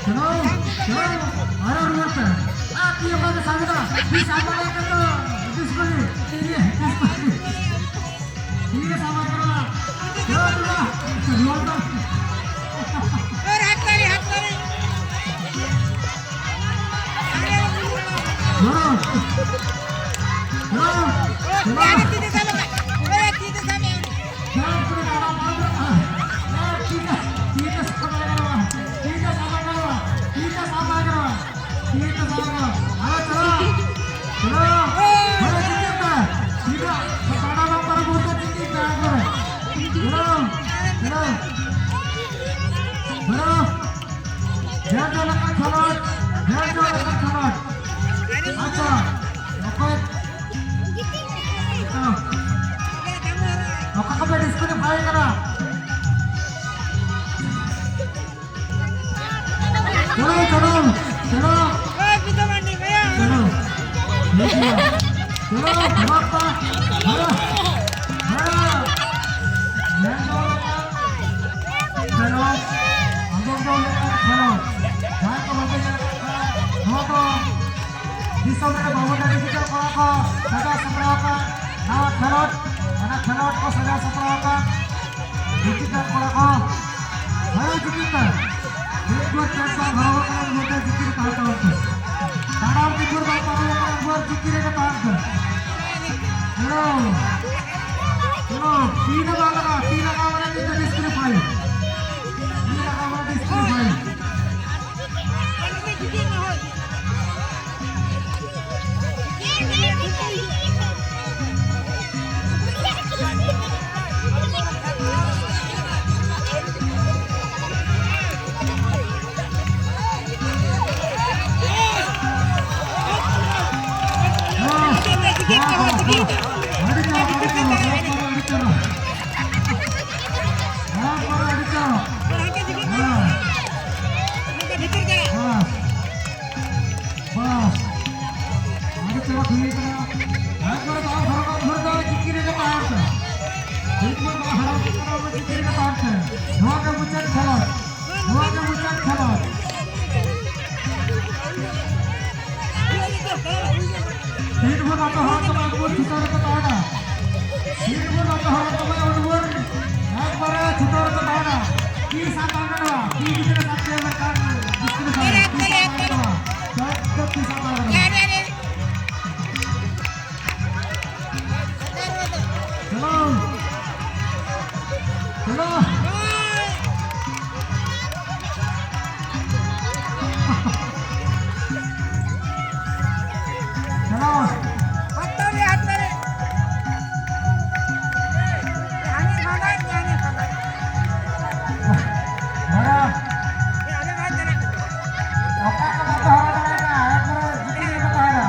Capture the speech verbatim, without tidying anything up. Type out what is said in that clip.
ᱪᱟᱞᱟᱣ, ᱪᱟᱞᱟᱣ, ᱟᱨᱚ ᱨᱩᱣᱟᱹᱲ ᱯᱮ᱾ ᱟᱨ ᱛᱤ ᱚᱠᱟ ᱨᱮ ᱥᱟᱵ ᱮᱫᱟ? ᱛᱤ ᱥᱟᱵ ᱵᱟᱲᱟ ᱠᱟᱛᱮ ᱫᱚ ᱰᱤᱥᱠᱩᱞᱤ᱾ ᱤᱭᱟᱹ, ᱰᱤᱥᱠᱩᱞᱤ᱾ ᱴᱷᱤᱠ ᱜᱮᱭᱟ, ᱥᱟᱵ ᱵᱟᱭ ᱠᱟᱱᱟ᱾ ᱪᱟᱞᱟᱣ, ᱪᱟᱞᱟᱣ᱾ ᱨᱩᱣᱟᱹᱲ ᱯᱮ᱾ ᱚᱨ ᱦᱟᱛ ᱛᱟᱹᱲᱤ, ᱦᱟᱛ ᱛᱟᱹᱲᱤ᱾ ᱪᱟᱞᱟᱣ᱾ ᱪᱟᱞᱟᱣ᱾ ᱪᱟᱞᱟᱣ᱾ ᱛᱤ ᱛᱮ ᱥᱟᱵ ᱢᱮ᱾ ᱚᱨ ᱛᱤ ᱛᱮ ᱥᱟᱵ ᱢᱮ᱾ ᱪᱟᱞᱟᱣ, ᱪᱟᱞᱟᱣ, ᱪᱟᱞᱟᱣ᱾ ᱛᱤ ᱛᱮ, ᱛᱤ ᱛᱮ ᱥᱟᱵ ᱵᱟᱭ ᱜᱟᱱᱚᱜᱼᱟ᱾ ᱛᱤ ᱛᱮ ᱥᱟᱵ ᱵᱟᱭ ᱜᱟᱱᱚᱜᱼᱟ᱾ ᱛᱤ ᱛᱮ ᱥᱟᱵ ᱵᱟᱭ ᱜᱟᱱᱚᱜᱼᱟ᱾ ᱛᱤ ᱛᱮ ᱥᱟᱵ ᱵᱟᱭ ᱜᱟᱱᱚᱜᱼᱟ᱾ ᱟᱨᱚ ᱪᱟᱞᱟᱣ᱾ ᱪᱟᱞᱟᱣ᱾ ᱦᱳᱭ, ᱪᱤᱠᱟᱹᱜ ᱠᱟᱱᱟ? ᱪᱮᱫᱟᱜ? ᱠᱟᱰᱟ ᱵᱟᱝ ᱯᱟᱨᱚᱢ ᱵᱚᱞᱛᱮ ᱪᱤᱠᱟᱹᱜ ᱠᱟᱱᱟ? ᱪᱟᱞᱟᱣ᱾ ᱪᱟᱞᱟᱣ᱾ ᱪᱟᱞᱟᱣ᱾ ᱰᱷᱮᱨ ᱡᱳᱨ ᱞᱮᱠᱷᱟᱱ ᱠᱷᱮᱞᱳᱰ, ᱰᱷᱮᱨ ᱡᱳᱨ ᱞᱮᱠᱷᱟᱱ ᱠᱷᱮᱞᱳᱰ᱾ ᱟᱪᱪᱷᱟ, ᱚᱠᱚᱭ, ᱚᱠᱟ ᱠᱚᱯᱮ ᱰᱤᱥᱠᱩᱣᱟᱞᱤᱯᱷᱟᱭ ᱠᱟᱱᱟ? ᱪᱚᱞᱚ, ᱪᱚᱞᱚ, ᱪᱚᱞᱚ᱾ ᱪᱚᱞᱚ᱾ ᱴᱷᱤᱠ ᱜᱮᱭᱟ᱾ ᱪᱚᱞᱚ, ᱫᱷᱟᱢᱟᱠᱟ᱾ ᱦᱮᱸ, ᱦᱮᱸ᱾ ᱧᱮᱞ ᱫᱚ ᱞᱮᱠᱷᱟᱱ ᱠᱷᱮᱞᱳᱰ, ᱟᱸᱡᱚᱢ ᱫᱚ ᱞᱮᱠᱷᱟᱱ ᱠᱷᱮᱞᱳᱰ᱾ ᱡᱟᱦᱟᱸᱭ ᱠᱚ ᱵᱟᱯᱮ ᱧᱮᱞ ᱟᱠᱟᱫ ᱠᱷᱟᱱ, ᱱᱚᱣᱟ ᱫᱚ ᱫᱤᱥᱚᱢ ᱨᱮ ᱵᱟᱵᱚᱱ ᱰᱤᱡᱤᱴᱟᱞ ᱠᱚᱲᱟ ᱠᱚ ᱥᱟᱡᱟᱣ ᱥᱟᱯᱲᱟᱣ ᱟᱠᱟᱫ ᱱᱟᱣᱟ ᱠᱷᱮᱞᱳᱰ, ᱚᱱᱟ ᱠᱷᱮᱞᱳᱰ ᱠᱚ ᱥᱟᱡᱟᱣ ᱥᱟᱯᱲᱟᱣ ᱟᱠᱟᱫ ᱰᱤᱡᱤᱴᱟᱞ ᱠᱚᱲᱟ ᱠᱚ᱾ ᱦᱮᱸ, ᱡᱩᱛᱤ ᱯᱮ᱾ ᱢᱤᱫ ᱜᱚᱴ ᱯᱮ ᱥᱟᱶ ᱦᱚᱨᱚᱜ ᱠᱟᱱᱟ, ᱢᱤᱫᱴᱮᱱ ᱡᱩᱛᱤ ᱨᱮ ᱛᱟᱦᱮᱸ ᱛᱟᱵᱚᱱ ᱯᱮ᱾ ᱛᱟᱲᱟᱢ ᱛᱤ ᱵᱷᱳᱨ ᱵᱟᱝ ᱯᱟᱨᱚᱢ ᱟᱠᱟᱱᱟ, ᱩᱱᱠᱩᱣᱟᱜ ᱡᱩᱛᱤ ᱨᱮᱜᱮ ᱛᱟᱦᱮᱱ ᱯᱮ᱾ ᱦᱮᱞᱳ᱾ ᱦᱮᱞᱳ, ᱛᱤ ᱫᱚ ᱵᱟᱝ ᱞᱟᱜᱟᱜᱼᱟ, ᱛᱤ ᱞᱟᱜᱟᱣ ᱢᱟᱱᱮ ᱢᱤᱫᱴᱮᱱ ᱰᱤᱥᱠᱩᱣᱟᱞᱤᱯᱷᱟᱭ᱾ ᱛᱤ ᱞᱟᱜᱟᱣ ᱢᱟᱱᱮ ᱰᱤᱥᱠᱩᱣᱟᱞᱤᱯᱷᱟᱭ᱾ ᱟᱹᱰᱤ ᱪᱚᱨᱚᱠ, ᱟᱹᱰᱤ ᱪᱚᱨᱚᱠ, ᱟᱹᱰᱤ ᱪᱚᱨᱚᱠ, ᱟᱹᱰᱤ ᱪᱚᱨᱚᱠ᱾ ᱱᱚᱣᱟ ᱜᱮ ᱢᱩᱪᱟᱹᱫ ᱠᱷᱮᱞᱳᱰ, ᱱᱚᱣᱟ ᱜᱮ ᱢᱩᱪᱟᱹᱫ ᱠᱷᱮᱞᱳᱰ᱾ ᱛᱤᱱ ᱵᱷᱳᱨ ᱵᱟᱠᱚ ᱦᱚᱲ ᱛᱟᱵᱚᱱᱟ, ᱩᱱ ᱵᱷᱳᱨ ᱪᱷᱩᱴᱟᱹᱣ ᱨᱮᱠᱚ ᱛᱟᱦᱮᱱᱟ᱾ ᱛᱤᱱ ᱵᱷᱳᱨ ᱵᱟᱠᱚ ᱦᱚᱲ ᱛᱟᱵᱚᱱᱟ, ᱩᱱ ᱵᱷᱳᱨ ᱮᱠᱵᱟᱨᱮ ᱪᱷᱩᱴᱟᱹᱣ ᱨᱮᱠᱚ ᱛᱟᱦᱮᱱᱟ᱾ ᱛᱤ ᱥᱟᱵ ᱵᱟᱝ ᱜᱟᱱᱚᱜᱼᱟ, ᱛᱤ ᱜᱤᱫᱽᱨᱟᱹ ᱥᱟᱵ ᱛᱮ ᱢᱤᱫᱴᱟᱝ ᱵᱤᱥᱠᱩᱴ ᱥᱟᱵ, ᱛᱤ ᱥᱟᱵ ᱵᱟᱝ ᱜᱟᱱᱚᱜᱼᱟ᱾ ᱡᱚᱛᱚ ᱛᱤ ᱥᱟᱵ ᱵᱟᱝ ᱜᱟᱱᱚᱜᱼᱟ᱾ ᱪᱚᱞᱚ᱾ ᱪᱚᱞᱚ᱾ ᱪᱚᱞᱚ᱾ ᱫᱟᱫᱟ, ᱚᱠᱟ ᱠᱚ ᱵᱟᱠᱚ ᱦᱚᱨᱚᱜ ᱫᱟᱲᱮᱭᱟᱜᱼᱟ, ᱮᱠᱵᱟᱨᱮ ᱡᱩᱫᱤ ᱜᱮ ᱵᱟᱠᱚ ᱦᱚᱨᱚᱜᱟ᱾